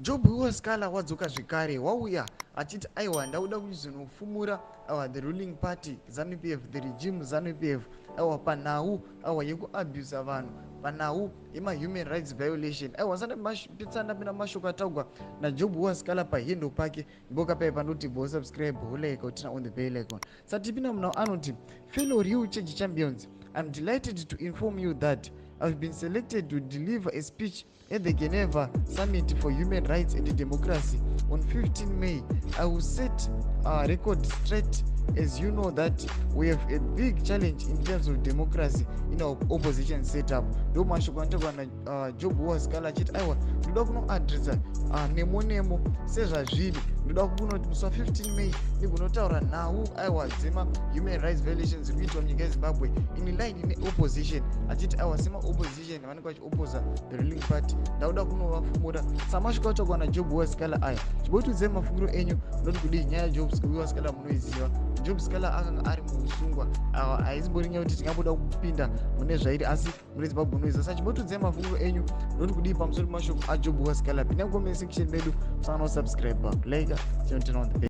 Job Sikhala wadzoka zvekare, wauya achiti aiwa, ndauda kuzonofumura aiwa the ruling party ZANU PF, the regime ZANU PF, aiwa panhau aiwa yekuabusa vanhu, panhau yemahuman rights violation. Aiwa, sandapitsana ndapinda mashoko ataugwa naJob Sikhala pahandle pake mboka pai panoti bo subscribe, wolike, uturn on the bell icon. Satipinda munhu anoti, "Fellow real change champions, I'm delighted to inform you that I've been selected to deliver a speech at the Geneva Summit for Human Rights and Democracy on 15 May. I will set a record straight, as you know that we have a big challenge in terms of democracy in our opposition setup." Ndo mashoko anotaurwa naJob Sikhala achiti aiwa, ndoda kunoadresa nemo nemo sezvazviri. Ndoda kunoti musi wa15 May ndigonotaura nhau aiwa dzemahuman rights violations dziri kuitwa munyika yeZimbabwe in line neopposition, achiti aiwa, semaopposition vanenge vachioposa the ruling party, ndauda kunovafumura. Samashoko ataurwa naJob Sikhala aya, chimbotiudzai mafungiro enyu, munoti kudii nyaya yaJob Sikhala? Munoiziva, Job Sikhala akanga ari muusungwa. Haisimbori nyaya kuti tingamboda kupinda mune zvairi, asi mune Zimbabwe munoiziva. Saka chimbotiudzai mafungiro enyu, munoti kudii pamusoro pemashoko aJob Sikhala? Pinda mucomment section medu, musangana kusubscribe, like, turn on the